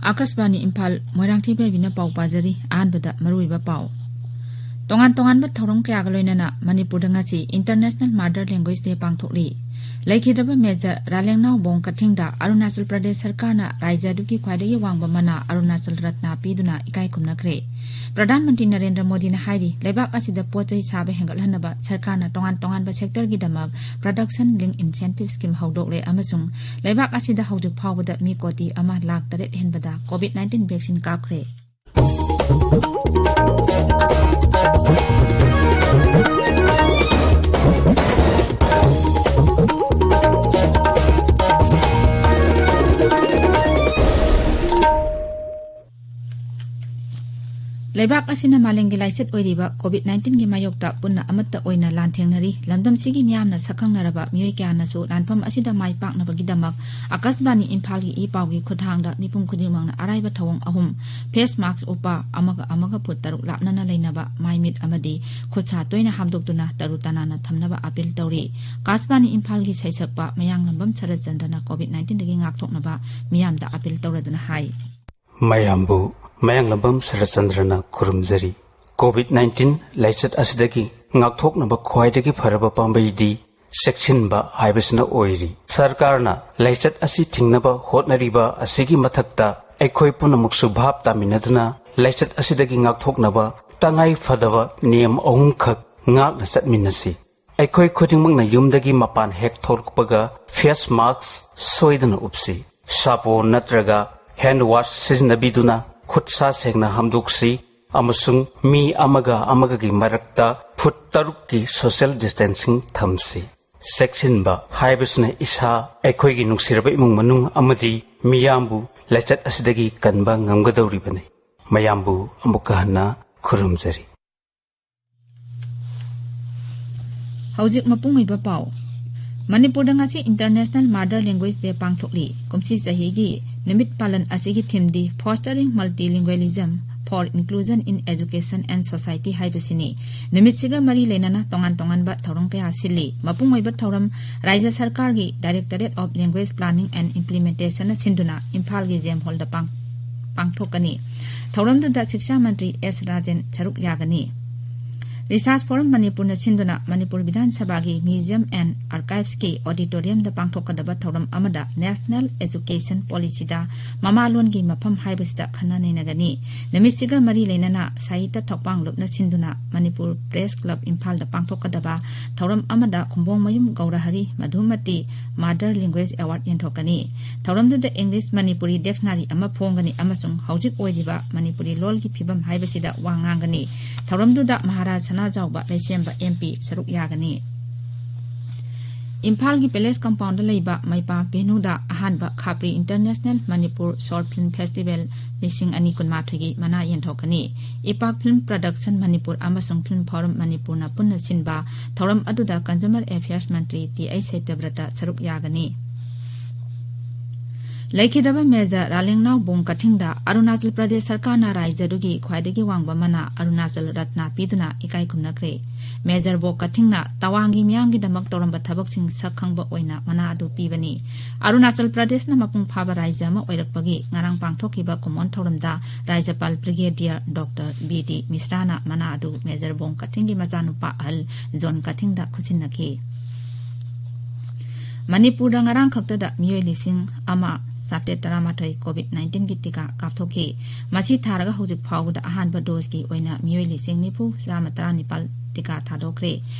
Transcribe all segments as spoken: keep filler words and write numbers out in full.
ꯑꯥꯀꯥꯁꯕꯥꯅꯤ ꯏꯝꯐꯥꯜ, ꯃꯣꯏꯔꯥꯡꯊꯦꯝ ꯏꯕꯦꯕꯤꯅ ꯄꯥꯎ ꯄꯥꯖꯔꯤ꯫ ꯑꯍꯥꯟꯕꯗ ꯃꯔꯨꯑꯣꯏꯕ ꯄꯥꯎ꯫ ꯇꯣꯉꯥꯟ ꯇꯣꯉꯥꯟꯕ ꯊꯧꯔꯝ ꯀꯌꯥꯒ ꯂꯣꯏꯅꯅ ꯃꯅꯤꯄꯨꯔꯗ ꯉꯁꯤ International Mother Language Day ꯄꯥꯡꯊꯣꯛꯂꯤ꯫ ꯂꯩꯈꯤꯗ꯭ꯔꯕ ꯃꯦꯖꯔ ꯔꯥꯂꯦꯡꯅꯥꯎ ꯕꯣꯡ ꯀꯊꯤꯡꯗ ꯑꯔꯨꯅꯥꯆꯜ ꯄ꯭ꯔꯗꯦꯁ ꯁꯔꯀꯥꯔꯅ ꯔꯥꯖ꯭ꯌ ꯑꯗꯨꯒꯤ ꯈ꯭ꯋꯥꯏꯗꯒꯤ ꯋꯥꯡꯕ ꯃꯅꯥ ꯑꯔꯨꯅꯥꯆꯜ ꯔꯠꯅ ꯄꯤꯗꯨꯅ ꯏꯀꯥꯏ ꯈꯨꯝꯅꯈ꯭ꯔꯦ꯫ ꯄ꯭ꯔꯙꯥꯟ ꯃꯟꯇ꯭ꯔꯤ ꯅꯔꯦꯟꯗ꯭ꯔ ꯃꯣꯗꯤꯅ ꯍꯥꯏꯔꯤ, ꯂꯩꯕꯥꯛ ꯑꯁꯤꯗ ꯄꯣꯠ ꯆꯩ ꯁꯥꯕ ꯍꯦꯟꯒꯠꯍꯟꯅꯕ ꯁꯔꯀꯥꯔꯅ ꯇꯣꯉꯥꯟ ꯇꯣꯉꯥꯟꯕ ꯁꯦꯛꯇꯔꯒꯤꯗꯃꯛ Production Linked Incentive Scheme ꯍꯧꯗꯣꯛꯂꯦ ꯑꯃꯁꯨꯡ ꯂꯩꯕꯥꯛ ꯑꯁꯤꯗ ꯍꯧꯖꯤꯛ ꯐꯥꯎꯕꯗ ꯃꯤ ꯀꯣꯇꯤ ꯑꯃ ꯂꯥꯈ ꯇꯔꯦꯠ ꯍꯦꯟꯕꯗ COVID nineteen vaccine ꯀꯥꯞꯈ꯭ꯔꯦ꯫ ꯂꯩꯕꯥꯛ ꯑꯁꯤꯅ ꯃꯥꯂꯦꯝꯒꯤ ꯂꯥꯏꯆꯠ ꯑꯣꯏꯔꯤꯕ COVID nineteen ꯒꯤ ꯃꯥꯌꯣꯛꯇ ꯄꯨꯟꯅ ꯑꯃꯠꯇ ꯑꯣꯏꯅ ꯂꯥꯟꯊꯦꯡꯅꯔꯤ꯫ ꯂꯝꯗꯝꯁꯤꯒꯤ ꯃꯤꯌꯥꯝꯅ ꯁꯛꯈꯪꯅꯔꯕ ꯃꯤꯑꯣꯏ ꯀꯌꯥꯅꯁꯨ ꯂꯥꯟꯐꯝ ꯑꯁꯤꯗ ꯃꯥꯏ ꯄꯥꯛꯅꯕꯒꯤꯗꯃꯛ ꯑꯥꯀꯥꯁꯕꯥꯅꯤ ꯏꯝꯐꯥꯜꯒꯤ ꯏ ꯄꯥꯎꯒꯤ ꯈꯨꯠꯊꯥꯡꯗ ꯃꯤꯄꯨꯝ ꯈꯨꯗꯤꯡꯃꯛꯅ ꯑꯔꯥꯏꯕ ꯊꯧꯑꯣꯡ ꯑꯍꯨꯝ: ꯐꯦꯁ ꯃꯥꯛꯁ ꯎꯞꯄ, ꯑꯃꯒ ꯑꯃꯒ ꯐꯨꯠ ꯇꯔꯨꯛ ꯂꯥꯞꯅꯅ ꯂꯩꯅꯕ, ꯃꯥꯏ ꯃꯤꯠ ꯑꯃꯗꯤ ꯈꯨꯠ ꯁꯥ ꯇꯣꯏꯅ ꯍꯥꯝꯗꯣꯛꯇꯨꯅ ꯇꯔꯨ ꯇꯅꯥꯟꯅ ꯊꯝꯅꯕ ꯑꯄꯤꯜ ꯇꯧꯔꯤ꯫ ꯑꯥꯀꯥꯁꯕꯥꯅꯤ ꯏꯝꯐꯥꯜꯒꯤ ꯁꯩꯁꯛꯄ ꯃꯌꯥꯡꯂꯝꯕꯝ ꯁꯔꯠꯆꯟꯗ꯭ꯔꯅ COVID nineteen ꯗꯒꯤ ꯉꯥꯛꯊꯣꯛꯅꯕ ꯃꯤꯌꯥꯝꯗ ꯑꯄꯤꯜ ꯇꯧꯔꯗꯨꯅ ꯍꯥꯏ꯫ ꯃꯌꯥꯝꯕꯨ ꯃꯌꯥꯡꯂꯝꯕꯝ ꯁꯔꯠꯆꯟꯗ꯭ꯔꯅ ꯈꯨꯔꯨꯝꯖꯔꯤ꯫ COVID nineteen ꯂꯥꯏꯆꯠ ꯑꯁꯤꯗꯒꯤ ꯉꯥꯛꯊꯣꯛꯅꯕ ꯈ꯭ꯋꯥꯏꯗꯒꯤ ꯐꯔꯕ ꯄꯥꯝꯕꯩꯗꯤ ꯆꯦꯛꯁꯤꯟꯕ ꯍꯥꯏꯕꯁꯤꯅ ꯑꯣꯏꯔꯤ꯫ ꯁꯔꯀꯥꯔꯅ ꯂꯥꯏꯆꯠ ꯑꯁꯤ ꯊꯤꯡꯅꯕ ꯍꯣꯠꯅꯔꯤꯕ ꯑꯁꯤꯒꯤ ꯃꯊꯛꯇ ꯑꯩꯈꯣꯏ ꯄꯨꯝꯅꯃꯛꯁꯨ ꯚꯥꯞ ꯇꯥꯃꯤꯟꯅꯗꯨꯅ ꯂꯥꯏꯆꯠ ꯑꯁꯤꯗꯒꯤ ꯉꯥꯛꯊꯣꯛꯅꯕ ꯇꯉꯥꯏ ꯐꯗꯕ ꯅꯤꯌꯝ ꯑꯍꯨꯝꯈꯛ ꯉꯥꯛꯅ ꯆꯠꯃꯤꯟꯅꯁꯤ꯫ ꯑꯩꯈꯣꯏ ꯈꯨꯗꯤꯡꯃꯛꯅ ꯌꯨꯝꯗꯒꯤ ꯃꯄꯥꯟ ꯍꯦꯛ ꯊꯣꯛꯂꯛꯄꯒ ꯐꯦꯁ ꯃꯥꯛꯁ ꯁꯣꯏꯗꯅ ꯎꯞꯁꯤ꯫ ꯁꯥꯄꯣꯟ ꯅꯠꯇ꯭ꯔꯒ ꯍꯦꯟ ꯋꯥꯁ ꯁꯤꯖꯤꯟꯅꯕꯤꯗꯨꯅ ꯈꯨꯠ ꯁꯥ ꯁꯦꯡꯅ ꯍꯥꯝꯗꯣꯛꯁꯤ ꯑꯃꯁꯨꯡ ꯃꯤ ꯑꯃꯒ ꯑꯃꯒꯒꯤ ꯃꯔꯛꯇ ꯐꯨꯠ ꯇꯔꯨꯛꯀꯤ ꯁꯣꯁꯤꯌꯦꯜ ꯗꯤꯁꯇꯦꯟꯁꯤꯡ ꯊꯝꯁꯤ꯫ ꯆꯦꯛꯁꯤꯟꯕ ꯍꯥꯏꯕꯁꯤꯅ ꯏꯁꯥ, ꯑꯩꯈꯣꯏꯒꯤ ꯅꯨꯡꯁꯤꯔꯕ ꯏꯃꯨꯡ ꯃꯅꯨꯡ ꯑꯃꯗꯤ ꯃꯤꯌꯥꯝꯕꯨ ꯂꯥꯏꯆꯠ ꯑꯁꯤꯗꯒꯤ ꯀꯟꯕ ꯉꯝꯒꯗꯧꯔꯤꯕꯅꯤ꯫ ꯃꯌꯥꯝꯕꯨ ꯑꯃꯨꯛꯀ ꯍꯟꯅ ꯈꯨꯔꯨꯝꯖꯔꯤ꯫ ꯍꯧꯖꯤꯛ ꯃꯄꯨꯡ ꯑꯣꯏꯕ ꯄꯥꯎ꯫ ꯃꯅꯤꯄꯨꯔꯗ ꯉꯁꯤ International Mother Language Day ꯄꯥꯡꯊꯣꯛꯂꯤ꯫ ꯀꯨꯝꯁꯤ ꯆꯍꯤꯒꯤ ꯅꯨꯃꯤꯠ ꯄꯥꯂꯟ ꯑꯁꯤꯒꯤ theme D Fostering Multilingualism for Inclusion in Education and Society ꯍꯥꯏꯕꯁꯤꯅꯤ꯫ ꯅꯨꯃꯤꯠꯁꯤꯒ ꯃꯔꯤ ꯂꯩꯅꯅ ꯇꯣꯉꯥꯟ ꯇꯣꯉꯥꯟꯕ ꯊꯧꯔꯝ ꯀꯌꯥ ꯁꯤꯜꯂꯤ꯫ ꯃꯄꯨꯡ ꯑꯣꯏꯕ ꯊꯧꯔꯝ ꯔꯥꯖ꯭ꯌ ꯁꯔꯀꯥꯔꯒꯤ Directorate of Language Planning and Implementation ꯅ ꯁꯤꯟꯗꯨꯅ ꯏꯝꯐꯥꯜꯒꯤ ꯖꯦꯝ ꯍꯣꯜꯗ ꯄꯥꯡ-, ꯄꯥꯡꯊꯣꯛꯀꯅꯤ꯫ ꯊꯧꯔꯝꯗꯨꯗ ꯁꯤꯛꯁꯥ ꯃꯟꯇ꯭ꯔꯤ ꯑꯦꯁ ꯔꯥꯖꯦꯟ ꯁꯔꯨꯛ ꯌꯥꯒꯅꯤ꯫ Research Forum ꯃꯅꯤꯄꯨꯔꯅ ꯁꯤꯟꯗꯨꯅ ꯃꯅꯤꯄꯨꯔ ꯕꯤꯙꯥꯟ ꯁꯚꯥꯒꯤ Museum and Archives ꯀꯤ auditorium ꯗ ꯄꯥꯡꯊꯣꯛꯀꯗꯕ ꯊꯧꯔꯝ ꯑꯃꯗ National Education Policy ꯗ ꯃꯃꯥꯂꯣꯟꯒꯤ ꯃꯐꯝ ꯍꯥꯏꯕꯁꯤꯗ ꯈꯟꯅ ꯅꯩꯅꯒꯅꯤ꯫ ꯅꯨꯃꯤꯠꯁꯤꯒ ꯃꯔꯤ ꯂꯩꯅꯅ ꯁꯥꯍꯤꯇ꯭ꯌ ꯊꯧꯄꯥꯡ ꯂꯨꯞꯅ ꯁꯤꯟꯗꯨꯅ ꯃꯅꯤꯄꯨꯔ Press Club ꯏꯝꯐꯥꯜꯗ ꯄꯥꯡꯊꯣꯛꯀꯗꯕ ꯊꯧꯔꯝ ꯑꯃꯗ ꯈꯨꯝꯕꯣꯡꯃꯌꯨꯝ ꯒꯧꯔꯍꯔꯤ ꯃꯙꯨꯃꯇꯤ Mother Language Award ꯌꯦꯟꯊꯣꯛꯀꯅꯤ꯫ ꯊꯧꯔꯝꯗꯨꯗ English Manipuri dictionary ꯑꯃ ꯐꯣꯡꯒꯅꯤ ꯑꯃꯁꯨꯡ ꯍꯧꯖꯤꯛ ꯑꯣꯏꯔꯤꯕ ꯃꯅꯤꯄꯨꯔꯤ ꯂꯣꯜꯒꯤ ꯐꯤꯕꯝ ꯍꯥꯏꯕꯁꯤꯗ ꯋꯥ ꯉꯥꯡꯒꯅꯤ꯫ ꯊꯧꯔꯝꯗꯨꯗ ꯃꯍꯥꯔꯥꯖ ꯁꯅꯥꯖꯥꯎꯕ ꯂꯩꯁꯦꯝꯕ M P ꯁꯔꯨꯛ ꯌꯥꯒꯅꯤ꯫ ꯏꯝꯐꯥꯜꯒꯤ Palace Compound ꯗ ꯂꯩꯕ ꯃꯩꯄꯥ ꯚꯦꯅꯨꯗ ꯑꯍꯥꯟꯕ ꯈꯥꯄ꯭ꯔꯤ International Manipur Short Film Festival ꯂꯤꯁꯤꯡ ꯑꯅꯤ ꯀꯨꯟꯃꯥꯊꯣꯏꯒꯤ ꯃꯅꯥ ꯌꯦꯟꯊꯣꯛꯀꯅꯤ꯫ ꯏꯄꯥ Film Production ꯃꯅꯤꯄꯨꯔ ꯑꯃꯁꯨꯡ Film Forum ꯃꯅꯤꯄꯨꯔꯅ ꯄꯨꯟꯅ ꯁꯤꯟꯕ ꯊꯧꯔꯝ ꯑꯗꯨꯗ Consumer Affairs ꯃꯟꯇ꯭ꯔꯤ ꯇꯤ ꯑꯩꯆ ꯁꯇ꯭ꯌꯕ꯭ꯔꯇ ꯁꯔꯨꯛ ꯌꯥꯒꯅꯤ꯫ ꯂꯩꯈꯤꯗꯕ ꯃꯦꯖꯔ ꯔꯥꯂꯦꯡꯅꯥꯎ ꯕꯣꯡ ꯀꯊꯤꯡꯗ ꯑꯔꯨꯅꯥꯆꯜ ꯄ꯭ꯔꯗꯦꯁ ꯁꯔꯀꯥꯔꯅ ꯔꯥꯖ꯭ꯌꯗꯨꯒꯤ ꯈ꯭ꯋꯥꯏꯗꯒꯤ ꯋꯥꯡꯕ ꯃꯅꯥ ꯑꯔꯨꯅꯥꯆꯜ ꯔꯠꯅ ꯄꯤꯗꯨꯅ ꯏꯀꯥꯏ ꯈꯨꯝꯅꯈ꯭ꯔꯦ꯫ ꯃꯦꯖꯔ ꯕꯣꯡ ꯀꯊꯤꯡꯅ ꯇꯋꯥꯡꯒꯤ ꯃꯤꯌꯥꯝꯒꯤꯗꯃꯛ ꯇꯧꯔꯝꯕ ꯊꯕꯛꯁꯤꯡ ꯁꯛ ꯈꯪꯕ ꯑꯣꯏꯅ ꯃꯅꯥ ꯑꯗꯨ ꯄꯤꯕꯅꯤ꯫ ꯑꯔꯨꯅꯥꯆꯜ ꯄ꯭ꯔꯗꯦꯁꯅ ꯃꯄꯨꯡ ꯐꯥꯕ ꯔꯥꯖ꯭ꯌ ꯑꯃ ꯑꯣꯏꯔꯛꯄꯒꯤ ꯉꯔꯥꯡ ꯄꯥꯡꯊꯣꯛꯈꯤꯕ ꯀꯨꯝꯑꯣꯟ ꯊꯧꯔꯝꯗ ꯔꯥꯖ꯭ꯌꯄꯥꯜ ꯕ꯭ꯔꯤꯒꯦꯗꯤꯌꯔ ꯗꯣꯛꯇꯔ ꯕꯤ ꯗꯤ ꯃꯤꯁ꯭ꯔꯥꯅ ꯃꯅꯥ ꯑꯗꯨ ꯃꯦꯖꯔ ꯕꯣꯡ ꯀꯊꯤꯡꯒꯤ ꯃꯆꯥꯅꯨꯄꯥ ꯑꯍꯜ ꯖꯣꯟ ꯀꯊꯤꯡꯗ ꯈꯨꯠꯁꯤꯟꯅꯈꯤ꯫ ꯃꯅꯤꯄꯨꯔꯗ ꯉꯔꯥꯡ ꯈꯛꯇꯗ ꯃꯤꯑꯣꯏ ꯂꯤꯁꯤꯡ ꯑꯃ ꯆꯥꯇ꯭ꯔꯦꯠ ꯇꯔꯥꯃꯥꯊꯣꯏ COVID nineteen ꯒꯤ ꯇꯤꯀꯥ ꯀꯥꯞꯊꯣꯛꯈꯤ꯫ ꯃꯁꯤ ꯊꯥꯔꯒ ꯍꯧꯖꯤꯛ ꯐꯥꯎꯕꯗ ꯑꯍꯥꯟꯕ ꯗꯣꯁꯀꯤ ꯑꯣꯏꯅ ꯃꯤꯑꯣꯏ ꯂꯤꯁꯤꯡ ꯅꯤꯐꯨ ꯆꯥꯝꯃ ꯇꯔꯥꯅꯤꯄꯥꯜ ꯇꯤꯀꯥ ꯊꯥꯗꯣꯛꯈ꯭ꯔꯦ꯫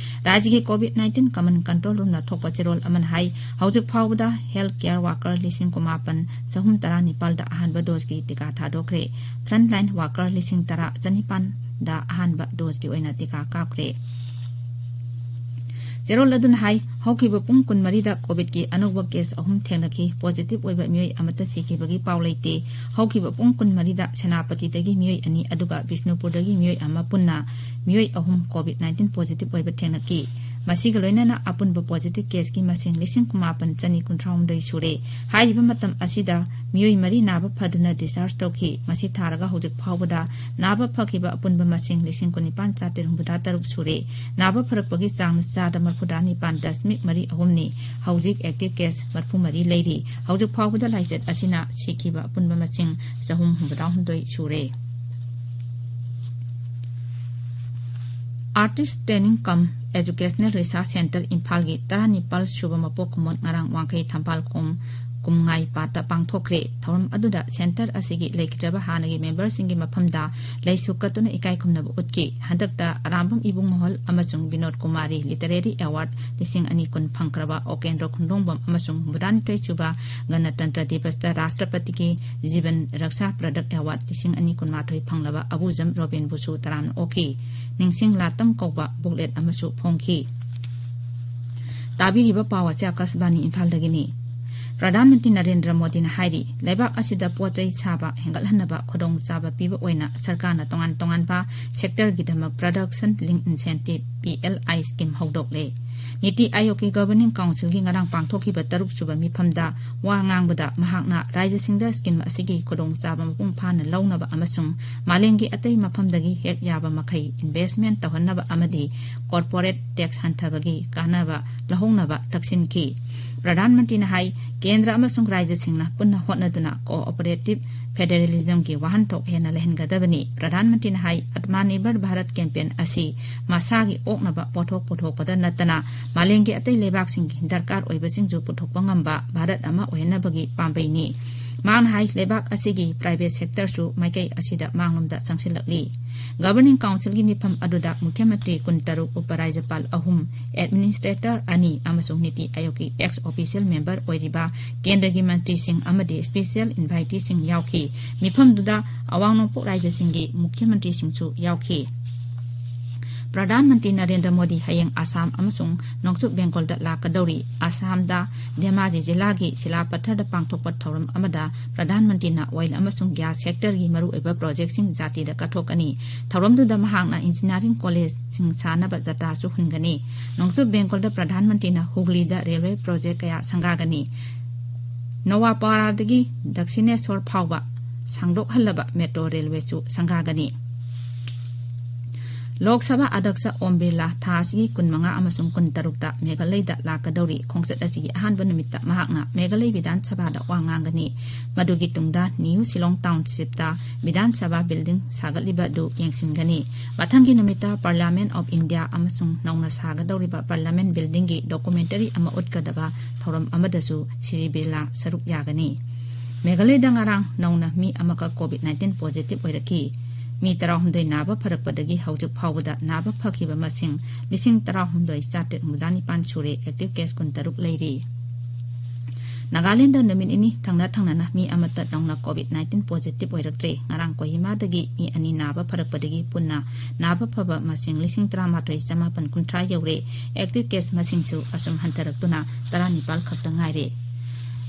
ꯔꯥꯖ꯭ꯌꯒꯤ COVID nineteen Command Control Room ꯅ ꯊꯣꯛꯄ ꯆꯦꯔꯣꯜ ꯑꯃꯅ ꯍꯥꯏ, ꯍꯧꯖꯤꯛ ꯐꯥꯎꯕꯗ health care worker ꯂꯤꯁꯤꯡ ꯀꯨꯟꯃꯥꯄꯟ ꯆꯍꯨꯝ ꯇꯔꯥꯅꯤꯄꯥꯜꯗ ꯑꯍꯥꯟꯕ ꯗꯣꯁꯀꯤ ꯇꯤꯀꯥ ꯊꯥꯗꯣꯛꯈ꯭ꯔꯦ꯫ Frontline worker ꯂꯤꯁꯤꯡ ꯇꯔꯥ ꯆꯅꯤꯄꯥꯟꯗ ꯑꯍꯥꯟꯕ ꯗꯣꯁꯀꯤ ꯑꯣꯏꯅ ꯇꯤꯀꯥ ꯀꯥꯞꯈ꯭ꯔꯦ꯫ ꯆꯦꯔꯣꯜ ꯑꯗꯨꯅ ꯍꯥꯏ, ꯍꯧꯈꯤꯕ ꯄꯨꯡ ꯀꯨꯟꯃꯔꯤꯗ COVID ꯀꯤ ꯑꯅꯧꯕ case ꯑꯍꯨꯝ ꯊꯦꯡꯅꯈꯤ꯫ Positive ꯑꯣꯏꯕ ꯃꯤꯑꯣꯏ ꯑꯃꯠꯇ ꯁꯤꯈꯤꯕꯒꯤ ꯄꯥꯎ ꯂꯩꯇꯦ꯫ ꯍꯧꯈꯤꯕ ꯄꯨꯡ ꯀꯨꯟꯃꯔꯤꯗ ꯁꯦꯅꯥꯄꯇꯤꯗꯒꯤ ꯃꯤꯑꯣꯏ ꯑꯅꯤ ꯑꯗꯨꯒ ꯕꯤꯁꯅꯨꯄꯨꯔꯗꯒꯤ ꯃꯤꯑꯣꯏ ꯑꯃ, ꯄꯨꯟꯅ ꯃꯤꯑꯣꯏ ꯑꯍꯨꯝ COVID nineteen positive ꯑꯣꯏꯕ ꯊꯦꯡꯅꯈꯤ꯫ ꯃꯁꯤꯒ ꯂꯣꯏꯅꯅ ꯑꯄꯨꯟꯕ positive caseꯀꯤ ꯃꯁꯤꯡ ꯂꯤꯁꯤꯡ ꯀꯨꯟꯃꯥꯄꯟ ꯆꯅꯤ ꯀꯨꯟꯊ꯭ꯔꯥ ꯍꯨꯝꯗꯣꯏ ꯁꯨꯔꯦ꯫ ꯍꯥꯏꯔꯤꯕ ꯃꯇꯝ ꯑꯁꯤꯗ ꯃꯤꯑꯣꯏ ꯃꯔꯤ ꯅꯥꯕ ꯐꯗꯨꯅ discharge ꯇꯧꯈꯤ꯫ ꯃꯁꯤ ꯊꯥꯔꯒ ꯍꯧꯖꯤꯛ ꯐꯥꯎꯕꯗ ꯅꯥꯕ ꯐꯈꯤꯕ ꯑꯄꯨꯟꯕ ꯃꯁꯤꯡ ꯂꯤꯁꯤꯡ ꯀꯨꯟꯅꯤꯄꯥꯟ ꯆꯥꯇꯔꯦꯠ ꯍꯨꯝꯐꯨꯇꯔꯥ ꯇꯔꯨꯛ ꯁꯨꯔꯦ꯫ ꯅꯥꯕ ꯐꯔꯛꯄꯒꯤ ꯆꯥꯡꯅ ꯆꯥꯗ ꯃꯔꯤꯐꯨꯇꯔꯥ ꯅꯤꯄꯥꯟ ꯗꯁꯃꯤꯛ ꯃꯔꯤ ꯑꯍꯨꯝꯅꯤ꯫ ꯍꯧꯖꯤꯛ active case ꯃꯔꯤꯐꯨ ꯃꯔꯤ ꯂꯩꯔꯤ꯫ ꯍꯧꯖꯤꯛ ꯐꯥꯎꯕꯗ ꯂꯥꯏꯆꯠ ꯑꯁꯤꯅ ꯁꯤꯈꯤꯕ ꯑꯄꯨꯟꯕ ꯃꯁꯤꯡ ꯆꯍꯨꯝ ꯍꯨꯝꯐꯨꯇꯔꯥ ꯍꯨꯝꯗꯣꯏ ꯁꯨꯔꯦ꯫ Artist Training cum Educational Research Centre ꯏꯝꯐꯥꯜꯒꯤ ꯇꯔꯥꯅꯤꯄꯥꯜ ꯁꯨꯕ ꯃꯄꯣꯛ ꯀꯨꯝꯑꯣꯟ ꯉꯔꯥꯡ ꯋꯥꯡꯈꯩ ꯊꯝꯕꯥꯜ ꯈꯣꯡ ꯀꯨꯝꯉꯥꯏ ꯄꯥꯠꯇ ꯄꯥꯡꯊꯣꯛꯈ꯭ꯔꯦ꯫ ꯊꯧꯔꯝ ꯑꯗꯨꯗ centre ꯑꯁꯤꯒꯤ ꯂꯩꯈꯤꯗ꯭ꯔꯕ ꯍꯥꯟꯅꯒꯤ memberꯁꯤꯡꯒꯤ ꯃꯐꯝꯗ ꯂꯩꯁꯨ ꯀꯠꯇꯨꯅ ꯏꯀꯥꯏ ꯈꯨꯝꯅꯕ ꯎꯠꯈꯤ꯫ ꯍꯟꯗꯛꯇ ꯑꯔꯥꯝꯕꯝ ꯏꯕꯨꯡ ꯃꯣꯍꯜ ꯑꯃꯁꯨꯡ ꯕꯤꯅꯣꯗ ꯀꯨꯃꯥꯔꯤ Literary Award ꯂꯤꯁꯤꯡ ꯑꯅꯤ ꯀꯨꯟ ꯐꯪꯈ꯭ꯔꯕ ꯑꯣꯀꯦꯟꯗ꯭ꯔꯣ ꯈꯨꯟꯗ꯭ꯔꯣꯡꯕꯝ ꯑꯃꯁꯨꯡ ꯍꯨꯝꯐꯨꯇꯔꯥꯅꯤꯊꯣꯏ ꯁꯨꯕ ꯒꯅꯇꯟꯇ꯭ꯔ ꯗꯤꯕꯁꯇ ꯔꯥꯁꯇ꯭ꯔꯄꯇꯤꯒꯤ ꯖꯤꯕꯟ ꯔꯛꯁꯥ ꯄ꯭ꯔꯗꯛ ꯑꯦꯋꯥꯔꯗ ꯂꯤꯁꯤꯡ ꯑꯅꯤ ꯀꯨꯟꯃꯥꯊꯣꯏ ꯐꯪꯂꯕ ꯑꯕꯨꯖꯝ ꯔꯣꯕꯤꯟꯕꯨꯁꯨ ꯇꯔꯥꯝꯅ ꯑꯣꯛꯈꯤ꯫ ꯅꯤꯡꯁꯤꯡ ꯂꯥꯇꯝ ꯀꯧꯕ booklet ꯑꯃꯁꯨ ꯐꯣꯡꯈꯤ꯫ ꯇꯥꯕꯤꯔꯤꯕ ꯄꯥꯎ ꯑꯁꯤ ꯑꯀꯥꯁꯕꯥꯅꯤ ꯏꯝꯐꯥꯜꯗꯒꯤꯅꯤ꯫ ꯄ꯭ꯔꯙꯥꯟ ꯃꯟꯇ꯭ꯔꯤ ꯅꯔꯦꯟꯗ꯭ꯔ ꯃꯣꯗꯤꯅ ꯍꯥꯏꯔꯤ, ꯂꯩꯕꯥꯛ ꯑꯁꯤꯗ ꯄꯣꯠ ꯆꯩ ꯁꯥꯕ ꯍꯦꯟꯒꯠꯍꯟꯅꯕ ꯈꯨꯗꯣꯡꯆꯥꯕ ꯄꯤꯕ ꯑꯣꯏꯅ ꯁꯔꯀꯥꯔꯅ ꯇꯣꯉꯥꯟ ꯇꯣꯉꯥꯟꯕ sectorꯒꯤꯗꯃꯛ Production Linked Incentive, P L I scheme ꯍꯧꯗꯣꯛꯂꯦ꯫ ꯅꯤꯇꯤ ꯑꯥꯌꯣꯒꯀꯤ Governing Councilꯒꯤ ꯉꯔꯥꯡ ꯄꯥꯡꯊꯣꯛꯈꯤꯕ ꯇꯔꯨꯛꯁꯨꯕ ꯃꯤꯐꯝꯗ ꯋꯥ ꯉꯥꯡꯕꯗ ꯃꯍꯥꯛꯅ ꯔꯥꯖ꯭ꯌꯁꯤꯡꯗ scheme ꯑꯁꯤꯒꯤ ꯈꯨꯗꯣꯡꯆꯥꯕ ꯃꯄꯨꯡ ꯐꯥꯅ ꯂꯧꯅꯕ ꯑꯃꯁꯨꯡ ꯃꯥꯂꯦꯝꯒꯤ ꯑꯇꯩ ꯃꯐꯝꯗꯒꯤ ꯍꯦꯛ ꯌꯥꯕ ꯃꯈꯩ investment ꯇꯧꯍꯟꯅꯕ ꯑꯃꯗꯤ corporate tax ꯍꯟꯊꯕꯒꯤ ꯀꯥꯟꯅꯕ ꯂꯧꯍꯧꯅꯕ ꯇꯛꯁꯤꯟꯈꯤ꯫ ꯄ꯭ꯔꯙꯥꯟ ꯃꯟꯇ꯭ꯔꯤꯅ ꯍꯥꯏ, ꯀꯦꯟꯗ꯭ꯔ ꯑꯃꯁꯨꯡ ꯔꯥꯖ꯭ꯌꯁꯤꯡꯅ ꯄꯨꯟꯅ ꯍꯣꯠꯅꯗꯨꯅ cooperative federalismꯒꯤ ꯋꯥꯍꯟꯊꯣꯛ ꯍꯦꯟꯅ ꯂꯩꯍꯟꯒꯗꯕꯅꯤ꯫ ꯄ꯭ꯔꯙꯥꯟ ꯃꯟꯇ꯭ꯔꯤꯅ ꯍꯥꯏ, Atmanirbhar Bharat campaign ꯑꯁꯤ ꯃꯁꯥꯒꯤ ꯑꯣꯛꯅꯕ ꯄꯣꯠꯊꯣꯛ ꯄꯨꯊꯣꯛꯄꯗ ꯅꯠꯇꯅ ꯃꯥꯂꯦꯝꯒꯤ ꯑꯇꯩ ꯂꯩꯕꯥꯛꯁꯤꯡꯒꯤ ꯗꯔꯀꯥꯔ ꯑꯣꯏꯕꯁꯤꯡꯁꯨ ꯄꯨꯊꯣꯛꯄ ꯉꯝꯕ ꯚꯥꯔꯠ ꯑꯃ ꯑꯣꯏꯍꯟꯅꯕꯒꯤ ꯄꯥꯝꯕꯩꯅꯤ꯫ ꯃꯍꯥꯛꯅ ꯍꯥꯏ, ꯂꯩꯕꯥꯛ ꯑꯁꯤꯒꯤ private sectorꯁꯨ ꯃꯥꯏꯀꯩ ꯑꯁꯤꯗ ꯃꯥꯡꯂꯣꯝꯗ ꯆꯪꯁꯤꯜꯂꯛꯂꯤ꯫ Governing Councilꯒꯤ ꯃꯤꯐꯝ ꯑꯗꯨꯗ ꯃꯨꯈ꯭ꯌ ꯃꯟꯇ꯭ꯔꯤ ꯀꯨꯟꯇꯔꯨꯛ, ꯎꯄ ꯔꯥꯖ꯭ꯌꯄꯥꯜ ꯑꯍꯨꯝ, administrator ꯑꯅꯤ ꯑꯃꯁꯨꯡ ꯅꯤꯇꯤ ꯑꯥꯌꯣꯒꯀꯤ ex official member ꯑꯣꯏꯔꯤꯕ ꯀꯦꯟꯗ꯭ꯔꯒꯤ ꯃꯟꯇ꯭ꯔꯤꯁꯤꯡ ꯑꯃꯗꯤ special inviteeꯁꯤꯡ ꯌꯥꯎꯈꯤ꯫ ꯃꯤꯐꯝꯗꯨꯗ ꯑꯋꯥꯡ ꯅꯣꯡꯄꯣꯛ ꯔꯥꯖ꯭ꯌꯁꯤꯡꯒꯤ ꯃꯨꯈ꯭ꯌ ꯃꯟꯇ꯭ꯔꯤꯁꯤꯡꯁꯨ ꯌꯥꯎꯈꯤ꯫ ꯄ꯭ꯔꯙꯥꯟ ꯃꯟꯇ꯭ꯔꯤ ꯅꯔꯦꯟꯗ꯭ꯔ ꯃꯣꯗꯤ ꯍꯌꯦꯡ ꯑꯁꯥꯝ ꯑꯃꯁꯨꯡ ꯅꯣꯡꯆꯨꯞ ꯕꯦꯡꯒꯣꯜꯗ ꯂꯥꯛꯀꯗꯧꯔꯤ꯫ ꯑꯁꯥꯝꯗ ꯙꯦꯃꯥꯖꯤ ꯖꯤꯂꯥꯒꯤ ꯁꯤꯂꯥꯄꯊꯔꯗ ꯄꯥꯡꯊꯣꯛꯄ ꯊꯧꯔꯝ ꯑꯃꯗ ꯄ꯭ꯔꯙꯥꯟ ꯃꯟꯇ꯭ꯔꯤꯅ oil ꯑꯃꯁꯨꯡ gas sectorꯒꯤ ꯃꯔꯨꯑꯣꯏꯕ projectꯁꯤꯡ ꯖꯥꯇꯤꯗ ꯀꯠꯊꯣꯛꯀꯅꯤ꯫ ꯊꯧꯔꯝꯗꯨꯗ ꯃꯍꯥꯛꯅ engineering collegeꯁꯤꯡ ꯁꯥꯅꯕ ꯖꯇ꯭ꯔꯥꯁꯨ ꯍꯨꯟꯒꯅꯤ꯫ ꯅꯣꯡꯆꯨꯞ ꯕꯦꯡꯒꯣꯜꯗ ꯄ꯭ꯔꯙꯥꯟ ꯃꯟꯇ꯭ꯔꯤꯅ ꯍꯨꯒ꯭ꯂꯤꯗ railway project ꯀꯌꯥ ꯁꯪꯒꯥꯒꯅꯤ꯫ ꯅꯣꯋꯥꯄꯥꯔꯥꯗꯒꯤ ꯗꯛꯁꯤꯅꯦꯁꯣꯔ ꯐꯥꯎꯕ ꯁꯥꯡꯗꯣꯛꯍꯜꯂꯕ metro railwayꯁꯨ ꯁꯪꯒꯥꯒꯅꯤ꯫ ꯂꯣꯛ ꯁꯚꯥ ꯑꯗ꯭ꯌꯛꯁ ꯑꯣꯝ ꯕꯤꯔꯂꯥ ꯊꯥ ꯑꯁꯤꯒꯤ ꯀꯨꯟꯃꯉꯥ ꯑꯃꯁꯨꯡ ꯀꯨꯟꯇꯔꯨꯛꯇ ꯃꯦꯘꯥꯂꯌꯗ ꯂꯥꯛꯀꯗꯧꯔꯤ꯫ ꯈꯣꯡꯆꯠ ꯑꯁꯤꯒꯤ ꯑꯍꯥꯟꯕ ꯅꯨꯃꯤꯠꯇ ꯃꯍꯥꯛꯅ ꯃꯦꯘꯥꯂꯌ ꯕꯤꯙꯥꯟ ꯁꯚꯥꯗ ꯋꯥ ꯉꯥꯡꯒꯅꯤ꯫ ꯃꯗꯨꯒꯤ ꯇꯨꯡꯗ ꯅ꯭ꯌꯨ ꯁꯤꯂꯣꯡ townshipꯇ ꯕꯤꯙꯥꯟ ꯁꯚꯥ building ꯁꯥꯒꯠꯂꯤꯕ ꯑꯗꯨ ꯌꯦꯡꯁꯤꯟꯒꯅꯤ꯫ ꯃꯊꯪꯒꯤ ꯅꯨꯃꯤꯠꯇ Parliament of India ꯑꯃꯁꯨꯡ ꯅꯧꯅ ꯁꯥꯒꯗꯧꯔꯤꯕ Parliament buildingꯒꯤ documentary ꯑꯃ ꯎꯠꯀꯗꯕ ꯊꯧꯔꯝ ꯑꯃꯗꯁꯨ ꯁ꯭ꯔꯤ ꯕꯤꯔꯂꯥ ꯁꯔꯨꯛ ꯌꯥꯒꯅꯤ꯫ ꯃꯦꯘꯥꯂꯌꯗ ꯉꯔꯥꯡ ꯅꯧꯅ ꯃꯤ ꯑꯃꯈꯛ COVID nineteen positive ꯑꯣꯏꯔꯛꯈꯤ꯫ ꯃꯤ ꯇꯔꯥꯍꯨꯝꯗꯣꯏ ꯅꯥꯕ ꯐꯔꯛꯄꯗꯒꯤ ꯍꯧꯖꯤꯛ ꯐꯥꯎꯕꯗ ꯅꯥꯕ ꯐꯈꯤꯕ ꯃꯁꯤꯡ ꯂꯤꯁꯤꯡ ꯇꯔꯥꯍꯨꯝꯗꯣꯏ ꯆꯥꯇ꯭ꯔꯦꯠ ꯍꯨꯝꯐꯨꯇꯔꯥ ꯅꯤꯄꯥꯟ ꯁꯨꯔꯦ꯫ Active case ꯀꯨꯟꯇꯔꯨꯛ ꯂꯩꯔꯤ꯫ ꯅꯥꯒꯥꯂꯦꯟꯗ ꯅꯨꯃꯤꯠ ꯅꯤꯅꯤ ꯊꯪꯅ ꯊꯪꯅꯅ ꯃꯤ ꯑꯃꯠꯇ ꯅꯧꯅ COVID nineteen positive ꯑꯣꯏꯔꯛꯇ꯭ꯔꯦ꯫ ꯉꯔꯥꯡ ꯀꯣꯍꯤꯃꯥꯗꯒꯤ ꯃꯤ ꯑꯅꯤ ꯅꯥꯕ ꯐꯔꯛꯄꯗꯒꯤ ꯄꯨꯟꯅ ꯅꯥꯕ ꯐꯕ ꯃꯁꯤꯡ ꯂꯤꯁꯤꯡ ꯇꯔꯥꯃꯥꯊꯣꯏ ꯆꯃꯥꯄꯟ ꯀꯨꯟꯊ꯭ꯔꯥ ꯌꯧꯔꯦ꯫ Active case ꯃꯁꯤꯡꯁꯨ ꯑꯁꯨꯝ ꯍꯟꯊꯔꯛꯇꯨꯅ ꯇꯔꯥꯅꯤꯄꯥꯜ ꯈꯛꯇ ꯉꯥꯏꯔꯦ꯫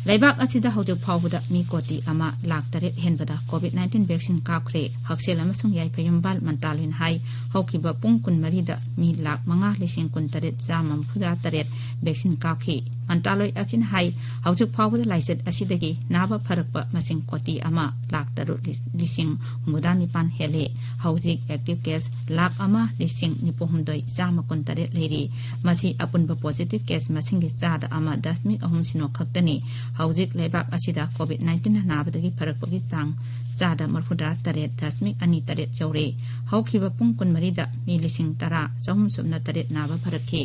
ꯂꯩꯕꯥꯛ ꯑꯁꯤꯗ ꯍꯧꯖꯤꯛ ꯐꯥꯎꯕꯗ ꯃꯤ ꯀꯣꯇꯤ ꯑꯃ ꯂꯥꯈ ꯇꯔꯦꯠ ꯍꯦꯟꯕꯗ COVID nineteen vaccine ꯀꯥꯞꯈ꯭ꯔꯦ꯫ ꯍꯛꯁꯦꯜ ꯑꯃꯁꯨꯡ ꯌꯥꯏꯐ ꯌꯨꯝꯕꯥꯜ ꯃꯟꯇ꯭ꯔꯥꯂꯣꯏꯅ ꯍꯥꯏ, ꯍꯧꯈꯤꯕ ꯄꯨꯡ ꯀꯨꯟꯃꯔꯤꯗ ꯃꯤ ꯂꯥꯈ ꯃꯉꯥ ꯂꯤꯁꯤꯡ ꯀꯨꯟꯇꯔꯦꯠ ꯆꯥꯝꯃ ꯃꯔꯤꯐꯨꯇꯔꯥ ꯇꯔꯦꯠ vaccine ꯀꯥꯞꯈꯤ꯫ ꯃꯟꯇ꯭ꯔꯥꯂꯣꯏ ꯑꯁꯤꯅ ꯍꯥꯏ, ꯍꯧꯖꯤꯛ ꯐꯥꯎꯕꯗ ꯂꯥꯏꯆꯠ ꯑꯁꯤꯗꯒꯤ ꯅꯥꯕ ꯐꯔꯛꯄ ꯃꯁꯤꯡ ꯀꯣꯇꯤ ꯑꯃ ꯂꯥꯈ ꯇꯔꯨꯛ ꯂꯤꯁꯤꯡ ꯍꯨꯝꯐꯨꯇꯔꯥ ꯅꯤꯄꯥꯟ ꯍꯦꯜꯂꯦ꯫ ꯍꯧꯖꯤꯛ active case ꯂꯥꯈ ꯑꯃ ꯂꯤꯁꯤꯡ ꯅꯤꯐꯨ ꯍꯨꯝꯗꯣꯏ ꯆꯥꯝꯃ ꯀꯨꯟꯇꯔꯦꯠ ꯂꯩꯔꯤ꯫ ꯃꯁꯤ ꯑꯄꯨꯟꯕ positive case ꯃꯁꯤꯡꯒꯤ ꯆꯥꯗ ꯑꯃ ꯗꯁꯃꯤꯛ ꯑꯍꯨꯝ ꯁꯤꯅꯣ ꯈꯛꯇꯅꯤ꯫ ꯍꯧꯖꯤꯛ ꯂꯩꯕꯥꯛ ꯑꯁꯤꯗ COVID nineteen ꯅꯥꯕꯗꯒꯤ ꯐꯔꯛꯄꯒꯤ ꯆꯥꯡ ꯆꯥꯗ ꯃꯔꯤꯐꯨꯇꯔꯥ ꯇꯔꯦꯠ ꯗꯁꯃꯤꯛ ꯑꯅꯤ ꯇꯔꯦꯠ ꯌꯧꯔꯦ꯫ ꯍꯧꯈꯤꯕ ꯄꯨꯡ ꯀꯨꯟꯃꯔꯤꯗ ꯃꯤ ꯂꯤꯁꯤꯡ ꯇꯔꯥ ꯆꯍꯨꯝ ꯁꯨꯞꯅ ꯇꯔꯦꯠ ꯅꯥꯕ ꯐꯔꯛꯈꯤ꯫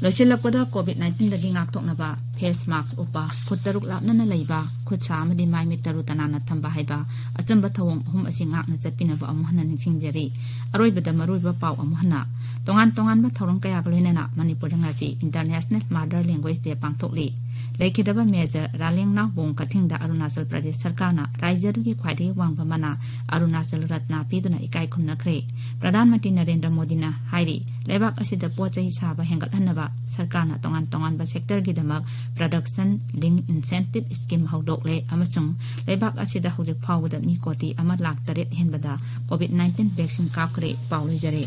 ꯂꯣꯏꯁꯤꯜꯂꯛꯄꯗ COVID nineteenꯗꯒꯤ ꯉꯥꯛꯊꯣꯛꯅꯕ ꯐꯦꯁ ꯃꯥꯛꯁ ꯎꯞꯄ, ꯐꯨꯠ ꯇꯔꯨꯛ ꯂꯥꯞꯅꯅ ꯂꯩꯕ, ꯈꯨꯠ ꯁꯥ ꯑꯃꯗꯤ ꯃꯥꯏ ꯃꯤꯠ ꯇꯔꯨ ꯇꯅꯥꯟꯅ ꯊꯝꯕ ꯍꯥꯏꯕ ꯑꯆꯝꯕ ꯊꯧꯑꯣꯡ ꯑꯍꯨꯝ ꯑꯁꯤ ꯉꯥꯛꯅ ꯆꯠꯄꯤꯅꯕ ꯑꯃꯨꯛ ꯍꯟꯅ ꯅꯤꯡꯁꯤꯡꯖꯔꯤ꯫ ꯑꯔꯣꯏꯕꯗ ꯃꯔꯨꯑꯣꯏꯕ ꯄꯥꯎ ꯑꯃꯨꯛ ꯍꯟꯅ꯫ ꯇꯣꯉꯥꯟ ꯇꯣꯉꯥꯟꯕ ꯊꯧꯔꯝ ꯀꯌꯥꯒ ꯂꯣꯏꯅꯅ ꯃꯅꯤꯄꯨꯔꯗ ꯉꯁꯤ International Mother Language Day ꯄꯥꯡꯊꯣꯛꯂꯤ꯫ ꯂꯩꯈꯤꯗꯕ ꯃꯦꯖꯔ ꯔꯥꯂꯦꯡꯅꯥꯎꯕꯣꯡ ꯀꯊꯤꯡꯗ ꯑꯔꯨꯅꯥꯆꯜ ꯄ꯭ꯔꯗꯦꯁ ꯁꯔꯀꯥꯔꯅ ꯔꯥꯏꯖ꯭ꯌ ꯑꯗꯨꯒꯤ ꯈ꯭ꯋꯥꯏꯗꯒꯤ ꯋꯥꯡꯕ ꯃꯅꯥ ꯑꯔꯨꯅꯥꯆꯜ ꯔꯠꯅ ꯄꯤꯗꯨꯅ ꯏꯀꯥꯏ ꯈꯨꯝꯅꯈ꯭ꯔꯦ꯫ ꯄ꯭ꯔꯙꯥꯟ ꯃꯟꯇ꯭ꯔꯤ ꯅꯔꯦꯟꯗ꯭ꯔ ꯃꯣꯗꯤꯅ ꯍꯥꯏꯔꯤ, ꯂꯩꯕꯥꯛ ꯑꯁꯤꯗ ꯄꯣꯠ ꯆꯩ ꯁꯥꯕ ꯍꯦꯟꯒꯠꯍꯟꯅꯕ ꯁꯔꯀꯥꯔꯅ ꯇꯣꯉꯥꯟ ꯇꯣꯉꯥꯟꯕ ꯁꯦꯛꯇꯔꯒꯤꯗꯃꯛ Production Linked Incentive Scheme ꯍꯧꯗꯣꯛꯂꯦ ꯑꯃꯁꯨꯡ ꯂꯩꯕꯥꯛ ꯑꯁꯤꯗ ꯍꯧꯖꯤꯛ ꯐꯥꯎꯕꯗ ꯃꯤ ꯀꯣꯇꯤ ꯑꯃ ꯂꯥꯈ ꯇꯔꯦꯠ ꯍꯦꯟꯕꯗ COVID nineteen vaccine ꯀꯥꯞꯈ꯭ꯔꯦ꯫ ꯄꯥꯎ ꯂꯣꯏꯖꯔꯦ꯫